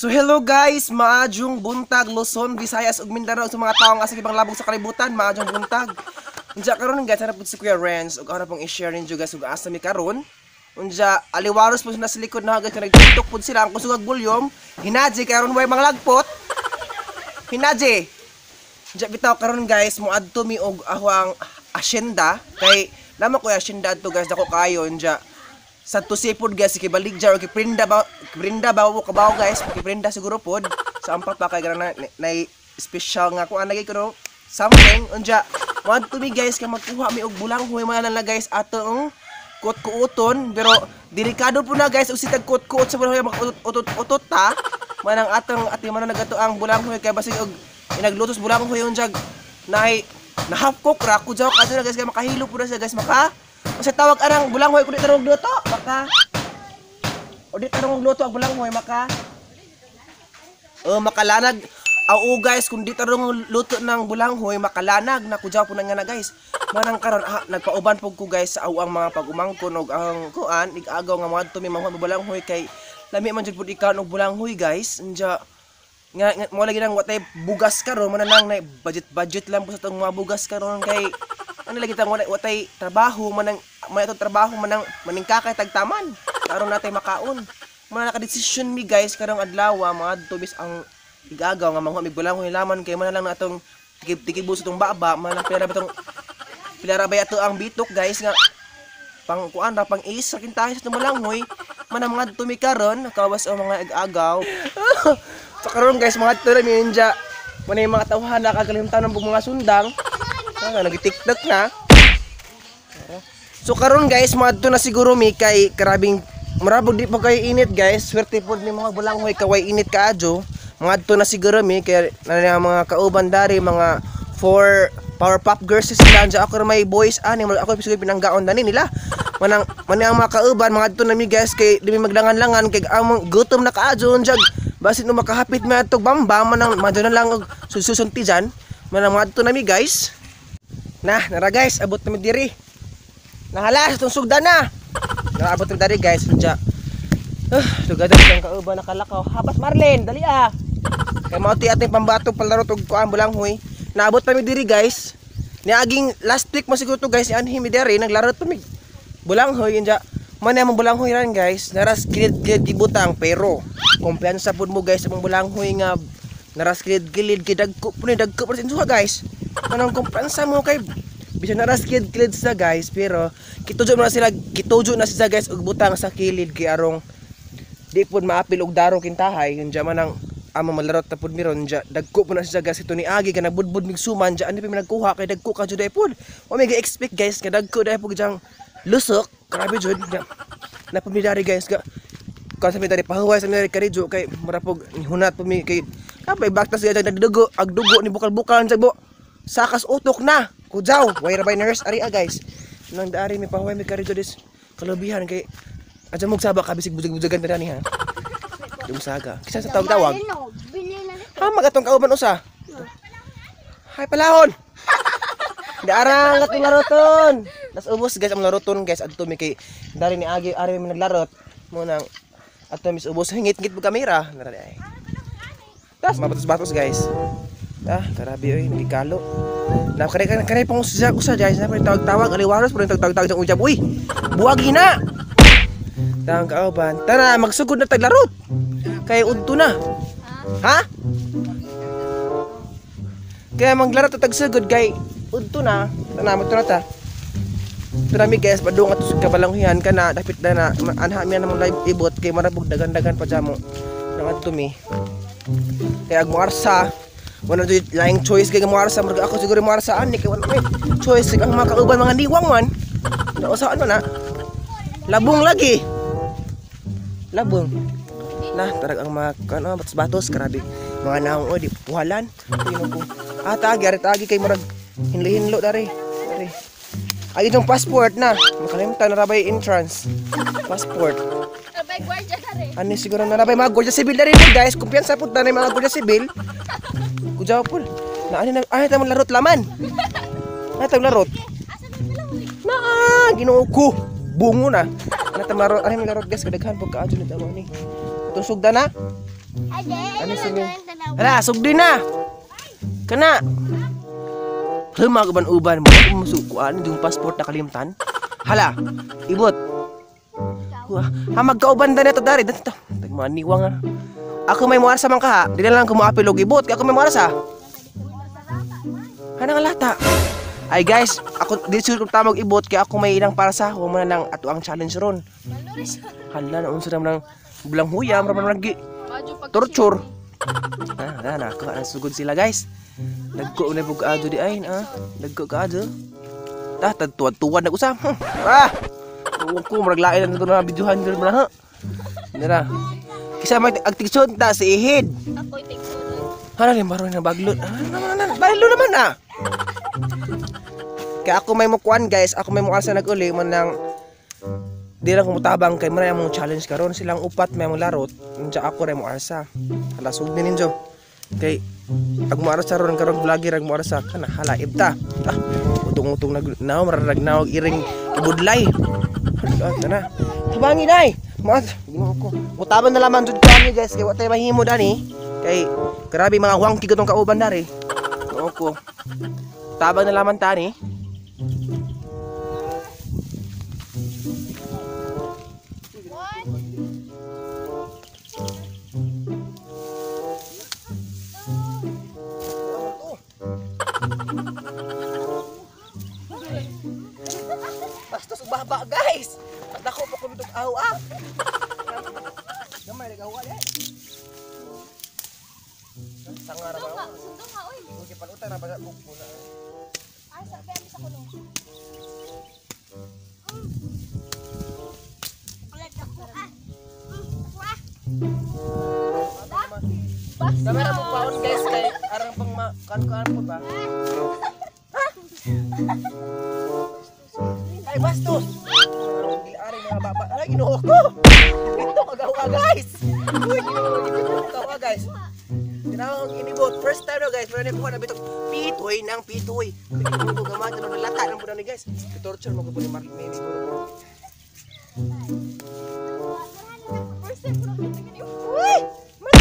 So hello guys, maayong buntag Luzon, Visayas ug Mindanao sa mga tawo nga sa ibang labong sa kalibutan, maayong buntag. Unja karon guys, hanap pud si Kuya Renz ug ako na pong i-share ninyo guys ug asa mi karon. Unja aliwaros po na sa likod na guys, nag-TikTok pud sila ang kusog volume. Hinaji karon way mga lagpot. Hinaji. Unja bitaw karon guys, moadto mi og ahwang asyenda kay namo ko asyenda adto guys, dako kayo unja. Sa tusipod guys, kibaligja o kiprinda ba, kiprinda ba mo kabaw guys, kiprinda siguro pod sa ang papa kay na, na special nga kuan lagi kuno something unja moadto mi guys kay magkuha mi og bulanghoy man na guys atong kuot-kuoton, pero delikado po na guys og sitag kuot-kuot sa bulanghoy mag-utot-utot ta manang atong ati man nagato ang bulanghoy kay basig og inaglutos bulanghoy unja nay na half cook ra kujaw kadto na guys kay makahilo po na siya guys maka kasi tawag arang bulanghoy kun di tarong luto maka o di tarong luto ang bulanghoy maka makalanag. Oo guys, kung di tarong luto ng bulanghoy makalanag na kujaw po na nga na guys. Manang karon nagpauban pug ko guys sa awang mga pag-umangkon og ang kuan igagaw nga moadto mi manguha bulanghoy kay lami man jud pud ikaon og bulanghoy guys. Unja nga mo lagi nang watay bugas karon mananang na budget budget lang po sa tong mga bugas karon kay ano lagi tang watay trabaho manang may atong trabaho manang maningkakay tagtaman karon natay makaon. Man nakadesisyon mi guys karong adlaw moadto bis ang igagaw nga manguha mig bulanghoy laman kay man lang na atong tikib-tikib sa tong baba man lang pila ba tong pila ra ba ato ang bitok guys nga pang kuan ra pang is sa kintahe sa bulanghoy man ang mga mi karon kawas ang mga igagaw. So karon guys mga to ra mi ninja man yung mga tawhan na kagalimtan ng mga sundang nag-TikTok na. So karon guys moadto na siguro mi kay karabing marabog di pa kayo init guys. Swerte pod ni mga bulanghoy kaway init kaadyo. Moadto na siguro mi kay na mga kauban dari mga 4 power pop girls sila andiyan ako may boys ani ako siguro pinanggaon dani nila. Manang man ang mga kauban moadto na mi guys kay di mi maglangan-langan kay among gutom na kaadyo unjag basin no makahapit mi atog bamba manang madto na lang og susunti dyan. Manang moadto na mi guys. Nah, nara guys, abot na mi diri. Nahala, itong sugda na. Nara abot na diri guys, unja. Lugada ang kauban nakalakaw. Hapas Marlene, dali ah. Kay mao ti ating pambato palaro tug kuan bulanghoy. Naabot pa mi diri guys. Niaging last week mo siguro to guys, ni anhi mi diri naglaro to mi bulanghoy unja. Man among bulanghoy ran guys, naras gilid-gilid gibutang pero kumpiyansa pud mo guys among bulanghoy nga naras gilid-gilid kay dagko pud ni dagko pud sa guys. Anong kumpiyansa mo kay bisan naras gilid sa guys pero kitujo na sila, kitujo na sila guys og butang sa kilid kay arong di pud maapil og daro kintahay unja man ang among malarot na pud miron unja dagko pud na sila guys ito ni agi ka nagbudbud mig suman unja ani pa mi nagkuha kay dagko ka jud pud. Wa may ga-expect guys nga dagko dai pud jang lusok grabe jud na pud mi dari guys ga kan sa mi dari pahuway sa mi dari karidyo kay mura pug hunat pud mi kay kapay baktas gyud nagdugo ag dugo ni bukal-bukal unja bo sakas utok na kujaw way ra bay nurse ari guys nang dari mi pahuway mi karidyo dis kalubihan kay adya mo saba ka bisig bujag-bujagan ta ni ha dum saga kisa sa tawag-tawag ha magatong kauban usa hay palahon Daarang atong laroton. Las ubos guys ang laroton guys adto mi kay dari ni agi ari mi naglarot mo nang adto mis ubos hingit-ngit mo kamera nara ay. Tas mabatos-batos guys. Ah, karabi oy nagikalo. Na kare kare pang usa usa guys na tawag-tawag aliwaros pero tawag-tawag sa ujab uy. Buwagi na. Tang kauban. Tara magsugod na taglarot. Kay udto na. Ha? Kaya maglarot ta tagsugod kay udto na. Tana mo ta. Tara mi guys padung ato sa kabalanghuyan kana dapit na na anha mi na mong live ibot kay marabog dagan-dagan pa jamo. Nang adto mi. Kay ag moarsa wala jud laing choice kay moarsa murag ako siguro moarsa ani kay wala may choice ang mga kauban mga niwang man. Nausaan man na. Labong lagi. Labong. Na tarag ang mga ano batos-batos grabe. Mga naong oy di puhalan. Tagi ari tagi kay murag hinlo-hinlo dari. Dari. Ay, itong passport na. Makalimtan na rabay entrance. Passport. Abay, gwardiya na rin. Ano siguro na rabay mga Guardia Civil na rin po, guys. Kumpiyansa po na mga Guardia Civil. Kujaw po. Na ano na ay tamang larot laman. Ay tamang larot. Asa na pala huy? Na Ginoo ko. Bungo na. Ano tamang larot? Ano yung larot, guys? Kadaghan po kaadyo na tama ni. Itong sugda na. Ade, Ano sige? Hala, sugdi na. Kana. Lumag uban-uban mo masukuan yung passport na kalimtan. Hala, ibot. Wah, ha magkauban na to dari dito. Tagmaniwang ah. Ako may muara sa man ka ha. Di na lang kumuapil og ibot kay ako may muara sa. Hanang lata. Ay guys, ako di sure kung tamog ibot kay ako may ilang para sa ako mo na lang ato ang challenge ron. Hala na unsa naman ang bulang huya, mura man lagi. Torture. Ah, na na ako ang sugod sila, guys. Dagko na pug adyo di ay ah. Dagko ka adyo. Ta tadtuwad-tuwad na usam. Ah. Tuwag ko murag lain ang na videohan diri mo na ha. Dira. Kisa may agtigsod ta si Ihid. Ako'y tigsunod. Hala ni baron na baglot. Ah, naman na. Baylo naman ah. Kaya ako may mukuan, guys, ako may muasa nag-uli man lang di lang kumutabang kay muna mong challenge karon silang upat may mong larot unja ako ray mo arsa. Hala sugdi ninyo kay ag mo arsa ron karon vlogger ag mo arsa kana hala ibta. Ah, utong-utong nag naw mararag naw iring ibudlay. Hala kana tabangi dai mo Ginoo ko mutabang na lamang jud kami, guys, kay wa tay mahimo dani kay grabe mga wangki katong kauban dari. Ginoo ko tabang na lamang tani. Bastos ug baba, guys. Dako pa kun tug aw ah. Gamay ra gawa di. Sanga ra ba? Sundo nga, oy. Okay, palutan ra ba sa book mo na. Ay, sabi sa kulong. Gamay ra mo paon, guys, kay arang pang ma kan po ba. Ay bastos. Gilari mga baba. Ay Ginoo ko. Dito kagawa, guys. Uy, Ginoo dito kagawa, guys. Tinawag inibot. First time no, guys, pero ni ko na bitok pitoy nang pitoy. Ginoo ko gamay na lata ng budan ni guys. Torture mo ko po ni Mark Mary ko. First time ko na kita. Uy! Man!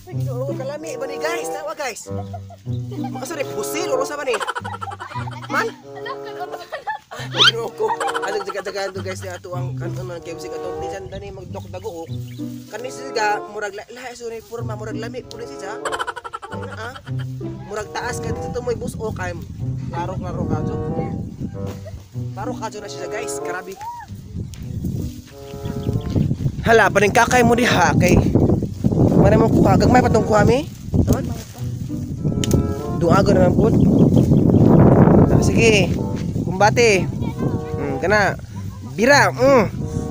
Uy, Ginoo ko kalami ba ni guys? Tawa guys. Makasari pusil oro sa ba ni? Man! Alam ka na. Ay, Ginoo ko. Ano jaga-jagaan to guys ni ato ang kanto man KFC katong di dyan dani magdok dago. Kani siya murag lahi so ni forma murag lami pud ni siya. Ano ah? Murag taas ka dito mo'y buso kay laro-laro ka jo. Laro ka jo na siya, guys, grabe. Hala, paning kakay mo diha kay Mara mo kuha, gagmay pa tong kuha mi. Naman. Duago naman pud. Ah, sige. Kumbate. Kana. Bira.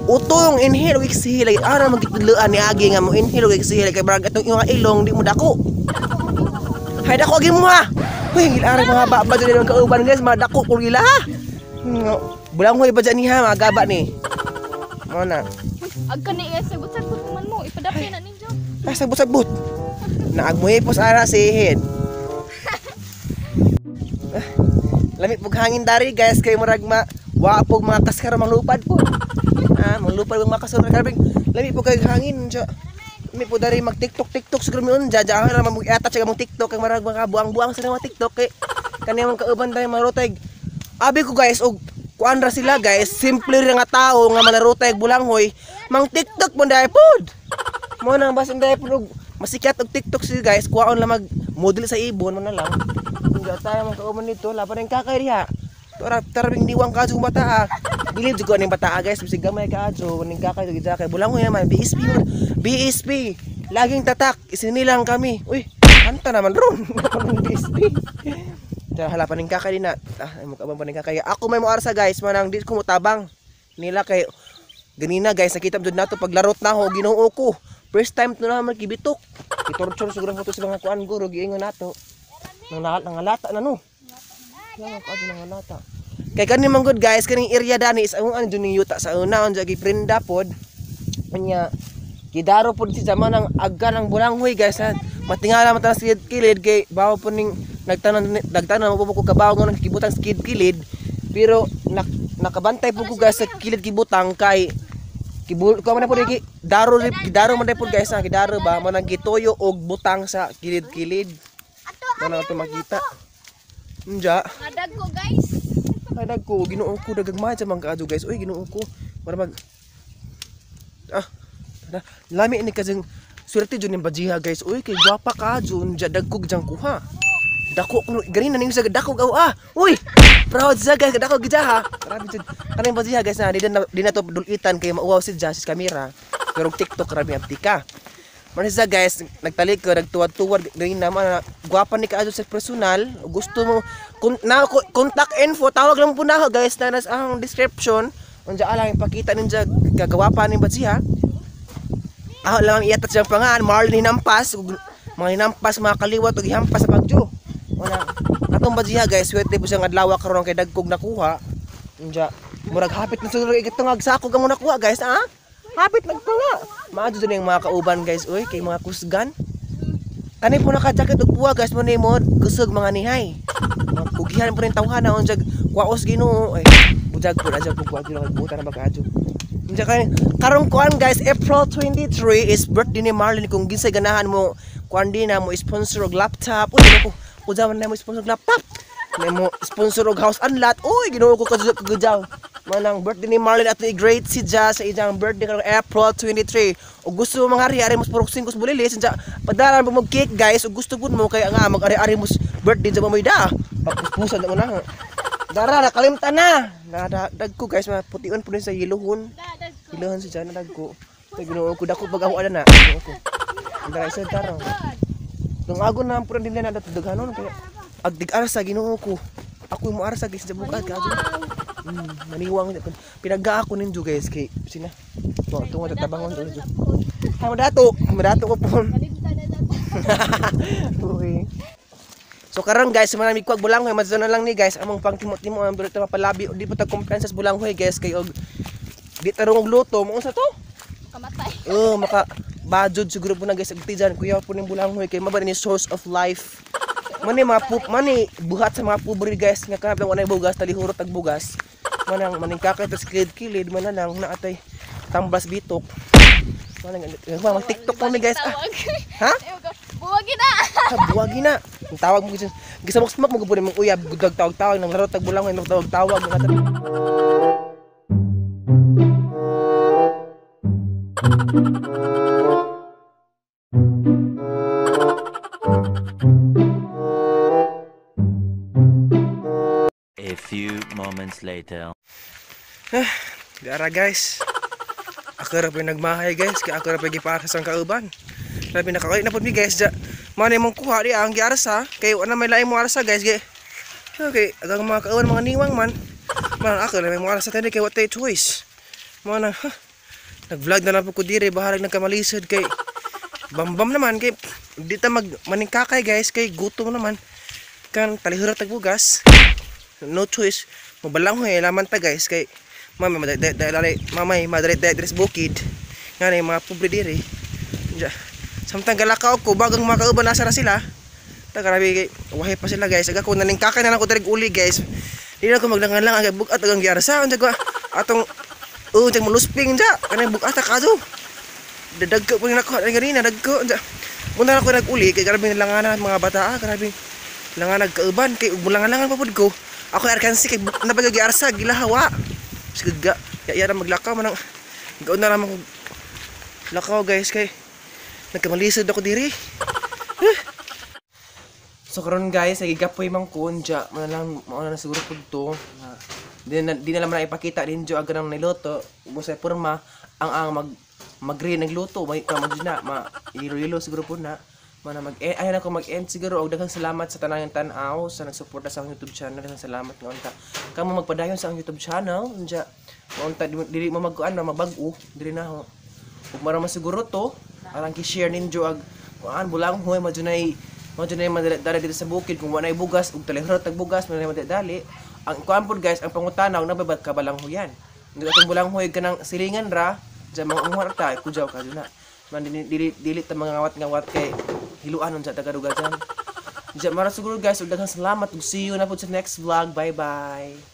Utong inhale ug exhale ay ara magitudloan ni agi nga mo inhale ug exhale kay barag atong imong ilong di mo dako. Hay dako agi mo ha. Uy, gilari mga baba dyan ang kauban, guys, mga dako ko gila ha. Bulang hoy ba dyan niya mga gaba ni. Mo na. Ag kani eh, sagot-sagot man mo. Ipadapin na ninyo. Ah, sabot-sabot. Naagmuhipos ara si Ihid. Ah, lamit pug hangin dari, guys, kay murag ma wa pug mga kaskara manglupad po. Ah, manglupad pug mga kaskara karabing. Lamit pug kay hangin siya. Lamit po dari mag TikTok TikTok siguro mi unja ja ra man mag attach mong TikTok kay murag mga buang-buang sa mga TikTok kay kani mong kauban tayo marotay. Abi ko guys og kuan ra sila guys, simple ra nga tao nga manarotay bulanghoy, mang TikTok mo dai pod. Mo nang basin dai pod og masikat og TikTok sila guys, kuwaon lang mag model sa ibon mo na lang. Hindi tayo mga kauban nito, laban ang kakay diha. Tara tarabing diwang ka bata ah. Bilib jud ko ning bata ah, guys, bisig gamay ka adyo ning kakay jud kay bulangoy naman BSP man. BSP. Laging tatak, isinilang kami. Uy, kanta naman ron. BSP. Tara hala pa ning kakay din na. Ah, ay mo kabang pa ning kakay. Ako may moarsa guys, manang di ko motabang. Nila kay ganina guys, nakita jud nato paglarot na ho, Ginoo ko. First time to naman kibitok. Itorture siguro ko to sa mga kuan guro giingon nato. Nang nangalata na no. Nga ka nangalata. Kay kani man good guys, kaning area dani is ang ano ning yuta sa una unsa giprinda pod. Unya gidaro pod si zaman ang aga ng bulanghoy guys ha. Matingala man ta sa kilid kay bawo po ning nagtanon nagtanon mo po ko kabaw nga nagkibutang sa kilid pero nakabantay po ko guys sa kilid kibutang kay kibul ko man po di daro daro man po guys ha, gidaro ba man ang gituyo og butang sa kilid-kilid. Mana ato makita. Unja. Madag ko guys. Ay ko, Ginoo ko dagagmay sa mga kaadyo guys. Uy, Ginoo ko. Para mag ah, lami ni kasing swerte jud ning bajiha guys. Uy, kay gwapa ka jud, dagkog jang kuha. Dako kuno ganin na ning sa dako aw ah. Uy, proud sa guys, dako gid ha. Grabe jud. Kaning bajiha guys na di na to dulitan kay mauwaw si Jazz camera. Pero TikTok grabe ang tika. Man siya guys, nagtalikod, nagtuwad-tuwad ganin naman gwapa ni kaadyo sa personal. Gusto mo na contact info, tawag lang po na ako guys na nasa ang description. Unja alang ipakita ninja gagawapa ni bajiha. Ako lang ang i-attach siyang pangan, Marlon Hinampas, mga hinampas, mga kaliwat ug ihampas sa bagyo. Wala. Atong bajiha guys, swerte po siyang adlaw karon kay dagkog nakuha. Unja, murag hapit na siguro itungag sakog ang nakuha guys, ah. Hapit nagtunga. Maadyo dun yung mga kauban guys, uy, kay mga kusgan. Kani po naka-jacket og buwa guys, mo nimo kusog mga nihay. Mga kugihan po rin tawhana unjag kwaos Ginoo, ay bujag po adyo po kuha Ginoo buta na bakaadyo. Unja kay karong kuan guys, April 23 is birthday ni Marlon. Kung ginsay ganahan mo kuan din na mo sponsor og laptop. Uy, Ginoo ko, kujaw man na mo sponsor og laptop. May mo sponsor og house and lot. Uy, Ginoo ko kagujaw. Manang birthday ni Marlon at i-great si Jazz sa iyang birthday karong April 23. O gusto mo mga ari-ari mo purok 5 bulilis, unsa padalan mo mag cake guys, o gusto pud mo kay nga mag-ari-ari mo birthday sa mo da. Pagpuspusan na mo na. Dara nakalimtan na. Dagko guys, mapution pud sa hiluhon. Hiluhon si Jazz na dagko. Kay Ginoo ko dako pag awa na. Ginoo ko. Dara isa taro. Tungagon na pud din na daghanon kay agdig arsa Ginoo ko. Ako mo arsa guys sa bukad ka. Maniwang pinaga ako ninyo guys kay sina. Tungo tatabangon to. Ha madato, madato ko po. Uy. So karon guys, manamig ko bulanghoy madto na lang ni guys among pangtimot-timo ang dili ta mapalabi di pa ta kumpiyansa sa bulanghoy guys kay og di tarong og luto mo unsa to? Kamatay. Oh, maka bajud siguro po na guys ag tijan kuya po ning bulanghoy kay mabani ni source of life. Mani mga mani buhat sa mga pobre guys nga kanang walay bugas talihurot ag bugas. Manang maning kakay tas kilid-kilid man lang naatay tambas bitok. Manang mag TikTok mo guys. Ah. Ha? Buwagi na. Buwagi na. Ang tawag mo gisamok-samok mo gud mong uyab gudag tawag-tawag nang laro tag bulanghoy nang tawag-tawag mga A few moments later. Dara guys. Ako ra pa nagmahay guys, kay ako ra pa gipaarsa sa kauban. Grabe nakakay na pud mi guys. Ja, mao na imong kuha di ang giarsa kay wala may lain mo arsa guys kay. Okay, agang mga kauban mga niwang man. Man ako ra may mo arsa tani kay what tay choice. Mao na ha, nag-vlog na lang po ko dire bahalag nagkamalisod kay bambam naman kay di ta mag maningkakay guys kay gutom naman. Kan talihurot tag bugas. No choice, mabalanghoy laman ta guys kay mami madali mamay madali dress bukid nga na mga pobre diri. Samtang galakaw ko bagang mga kauban nasa na sila. Ta grabe kay wahi pa sila guys. Aga ko naningkakay na lang ko diri uli guys. Di na ko maglangan lang ang bugat agang giarsa unsa ko atong untag molusping ja kanang bugat ta kadto. Dadagko po nako ganina dagko unsa. Muna na ko nag-uli kay grabe langanan mga bata ah, grabe langan nagkauban kay mulangan-langan pa pud ko. Ako arkansi kay napagagi arsa gilahawa. Sige ga, ya na maglakaw man ang gaon na naman ko lakaw guys kay nagkamalisod ako diri. So karon guys, nagigapoy man ko unja, man lang mao na siguro pud to. Di na lang man ipakita ninyo ang ganang niluto. Ubos sa porma ang mag magre nagluto may ka na ma ilo-ilo siguro pud na. Mana mag ayun ako mag-end siguro og daghang salamat sa tanang tan-aw sa nagsuporta sa akong YouTube channel. Daghang salamat nga unta kamo magpadayon sa akong YouTube channel unja unta dili mo magkuan na mabag-o diri na ho. Ug mara man siguro to arang ki-share ninyo ag kuan bulanghoy madjunay madali diri sa bukid kung walay bugas ug talihurot tag bugas man madali. Ang kuan pod, guys, ang pangutanaw na ba kabalanghoyan. Hindi atong balanghoy kanang silingan ra, diyan mga ungwar ta, kujaw ka na. Man dili dili, dili ta mga ngawat-ngawat kay hiluan unsa ta kaduga dyan. Diyan mara siguro, guys, ug daghang salamat ug see you na pod sa next vlog. Bye bye.